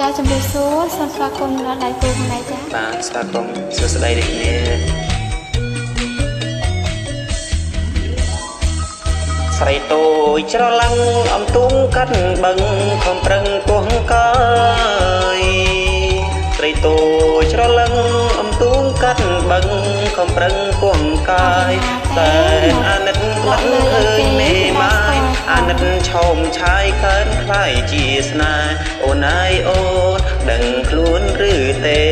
ចាជំរាបសួរសូមស្វាគមន៍ដល់ដៃគូផងដែរចា បាទស្វាគមន៍សួស្តីដូចគ្នាស្រីតូចច្រឡឹងអំទូងកាត់បឹងខំប្រឹងគោះកាយស្រីតូចច្រឡឹងអំទូងកាត់បឹងខំប្រឹងគោះកាយតែអាណិតក្លិនឃើញមេម៉ាយអាណិតឆោមឆាយកើនខ្លាយជាស្នេហ៍អូនអើយអូនដឹងខ្លួនឬទេ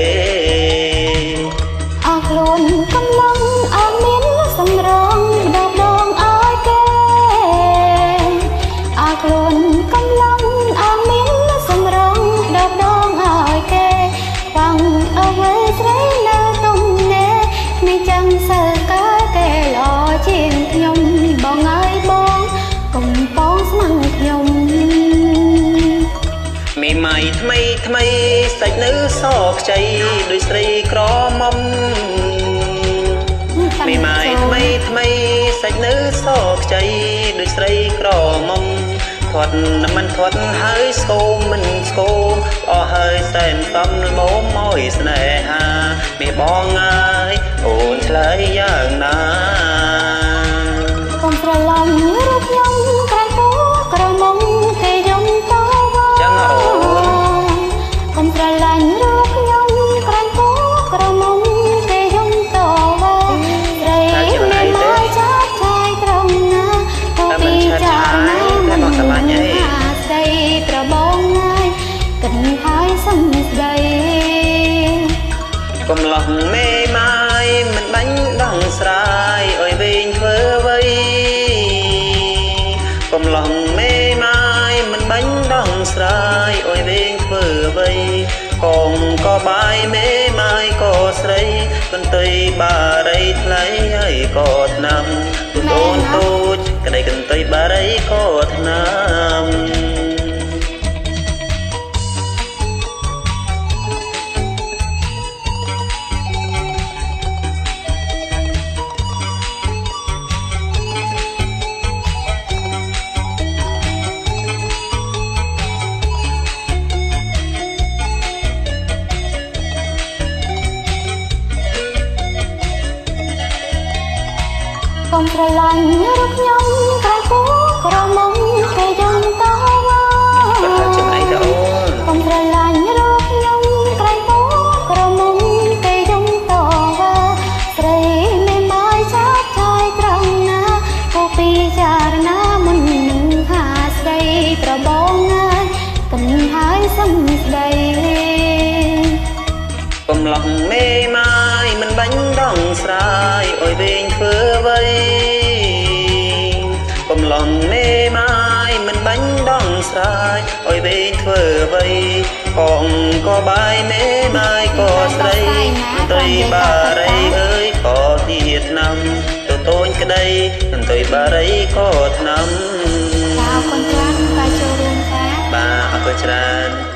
អស់ខ្លួនកំឡុងអត់មានសំរងដបដងឲ្យគេអស់ខ្លួនកំឡុងអត់មានសំរងដបដងឲ្យគេបាំងអ្វីស្រីនៅទំនេរមិនចឹងសើកើគេល្អជាងខ្ញុំបងអើយបងកុំបងស្មឹងខ្ញុំ មេម៉ាយថ្មីថ្មីសាច់នៅសខ្ចីដោយស្រីក្រមុំមេម៉ាយថ្មីថ្មីសាច់នៅសខ្ចីដោយស្រីក្រមុំធាត់មិនធាត់ហើយស្គមមិនស្គមអស់ហើយសែនសំល្មមឲ្យស្នេហាមេបងអើយអូនឆ្លើយយ៉ាងណា កុំស្រឡាញ់រូបខ្ញុំក្រែងពោក្រមុំគេយំតវ៉ា ចឹងអូន កុំស្រឡាញ់រូបខ្ញុំក្រែងពោក្រមុំគេយំតវ៉ាស្រីមេម៉ាយចាប់ឆាយត្រង់ណាទៅពីចារណា តែបងស្រឡាញ់អី ស្ដីប្របងងាយគិនហើយសំស្ដី កំឡោះមេម៉ាយមិនបាញ់ដោះស្រាយអើយវិញធ្វើអ្វីកំឡោះមេម៉ាយមិនបាញ់ដោះស្រាយអើយវិញធ្វើអ្វីកងក៏បាយមេម៉ាយក៏ស្រីកន្ទុយបារីថ្លៃហើយក៏ថ្នាំទូតូនតូចក្តីកន្ទុយបារីក៏ថ្នាំ កុំស្រឡាញ់រូបខ្ញុំក្រែងពោក្រមុំគេយំតវ៉ា គាត់ថាចំណៃទៅអូន កុំស្រឡាញ់រូបខ្ញុំក្រែងពោក្រមុំគេយំតវ៉ាស្រីមេម៉ាយចាប់ឆាយត្រង់ណាគូពីចារណាមុននឹងហាស្ដីប្របងងាយកិនហើយសំស្ដី កំឡោះមេម៉ាយមិនបាញ់ដងស្រាយអុយវិញធ្វើអ្វីកំឡោះមេម៉ាយមិនបាញ់ដងស្រាយអុយវិញធ្វើអ្វីកងក៏បាយមេម៉ាយក៏ស្រីន្ទុយបារីអើយក៏ទៀតឆ្នាំទៅតូនក្តីន្ទុយបារីក៏ឆ្នាំ ចាអរគុណច្រើនការចូលរួមចា បាទអរគុណច្រើន។